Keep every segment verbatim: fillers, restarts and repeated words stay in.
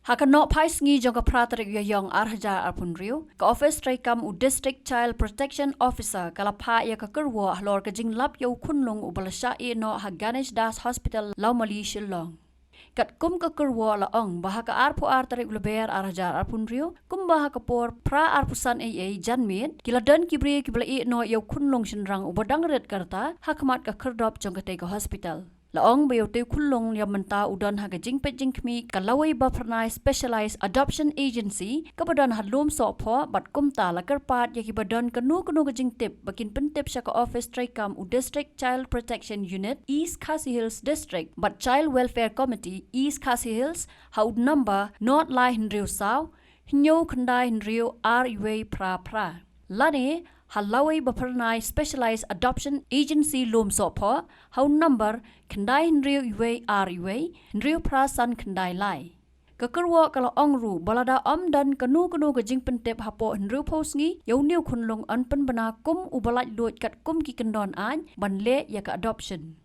Ha ka nohphai sngi jong ka phra tarik Ïaïong ar hajar arphew hynriew, ka office treikam u District Child Protection Officer ka la phah ïa ka kyrwoh halor ka jinglap ïa u khunlung uba la shah ïehnoh ha Ganesh Das Hospital, Lawmali, Shillong. Katkum ka kyrwoh la ong ba ha ka arphew ar tarik Lber ar hajar arphew hynriew, kumba ha ka por phra arphew san A A janmiet, ki la don ki briew kiba la ïehnoh ïa u khunlung shynrang uba dang rit ka rta ha khmat ka khyrdop jong katei ka hospital. La ong ba ïa utei u khunlung ïa mynta u don ha ka jingpeit jingkhmih ka lawei ba phyrnai Specialized Adoption Agency kaba don ha Lumsohphoh, bad kumta la kyrpad ïa kiba don kano kano ka jingtip ba kin pyntip sha ka office treikam u District Child Protection Unit, East Khasi Hills District, bad Child Welfare Committee, East Khasi Hills, ha u number nod lai hynriew saw, hynñiew khyndai hynriew ar wei phra phra. Lane ha lawei ba phyrnai Specialized Adoption Agency Lumsohphoh, ha u number khyndai hynriew wei ar wei, hynriew phra san khyndai lai. Ka kyrwoh ka la ong ruh ba lada ym don kano kano ka jingpyntip hapoh hynriewphew sngi ïa une u khunlung, yn pynbna kum uba laitluid katkum ki kyndon aiñ ban leh ïa ka adoption.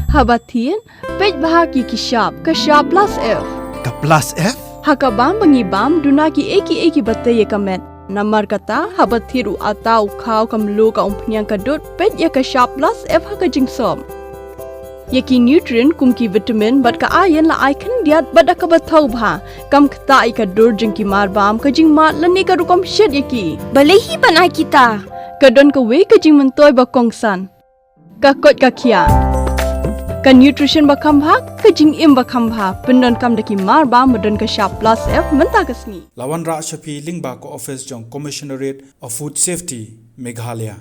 Haba thied, peit bha ïa ki shap, ka shap plus F. Ka plus F? Ha ka bam ba ngi bam, duna kiei kiei kiba tei ïa ka met. Namar kata, haba thied u atta, u khaw, ka mluh, ka umphniang, ka dud, peit ïa ka shap plus F ha ka jingsop. Ïa ki nutrient kum ki vitamin bad ka iron la ai khyndiat bad da kaba thaw bha. Kam ktah ïa ka dur jong ki marbam, ka jingmad lane ka rukom shet ïa ki. Balei hi ban ai kita? Ka don kawei ka jingmyntoi ba kongsan. Ka koit ka khiah. Ka nutrition ba kham bha, ka jingim ba kham bha. Pyndonkam da ki marbam ba don ka shap plus F mynta ka sngi. La wanrah sha phi lyngba ka office jong Commissionerate of Food Safety, Meghalaya.